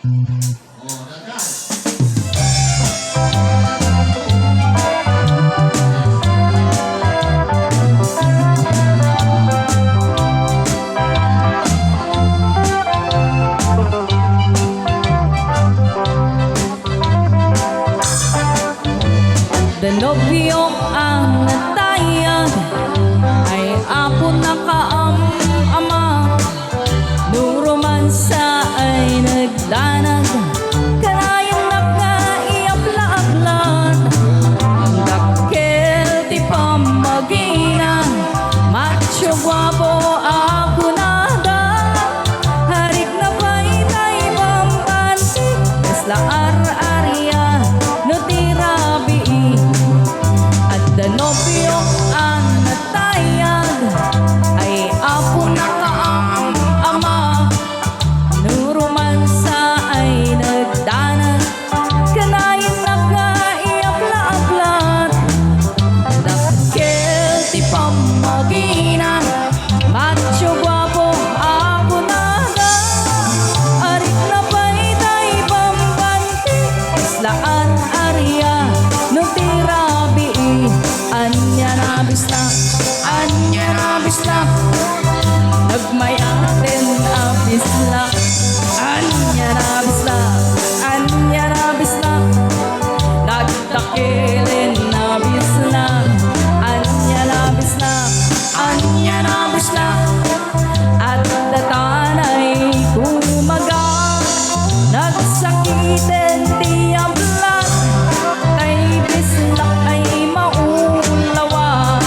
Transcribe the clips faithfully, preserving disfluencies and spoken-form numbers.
Danubio ang natayag ay apo nakaam-ama. No romansa ay nagdanag, kanayon nga iabla-ablan. Dakkel ti pammagina, macho guapo a kunada. Arigna pay tay bambanti, kasla ar-aria no ti rabii. Adda nobio a natayag ay apo nakaam-ama. No romansa ay nagdanag, kanayon nga iabla-ablan. Dakkel ti pammagina, macho guapo a kunada. Arigna pay tay bambanti, kasla ar-aria no ti rabii. Ania a bislak, ania a bislak, nagmayaten a bislak. Ania a bislak, ania a bislak, nagdakkel a bislak. Ania a bislak, ania a bislak, adda tanay kumaga. Nagsakiten ti abla, tay bislak ay maulawa.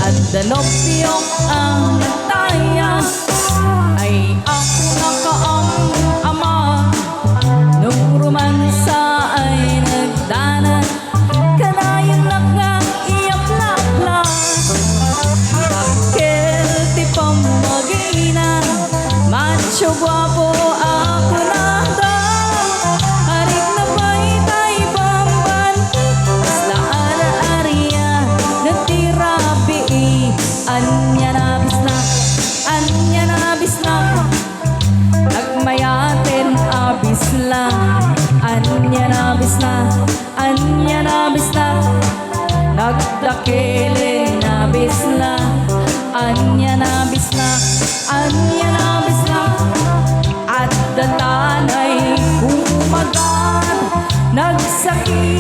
Adda nobio a natayag ay apo nakaam-ama. No romansa ay nagdanag, kanayon nga iabla-ablan. Dakkel ti pammagina, macho guapo a kunada. Arigna pay tay bambanti, kasla ar-aria no ti rabii. Ania a bislak, ania a bislak, nagmayaten a bislak. Ania a bislak, ania a bislak, nagdakkel a bislak. Ania a bislak, ania a bislak, adda tanay kumaga. Nagsakit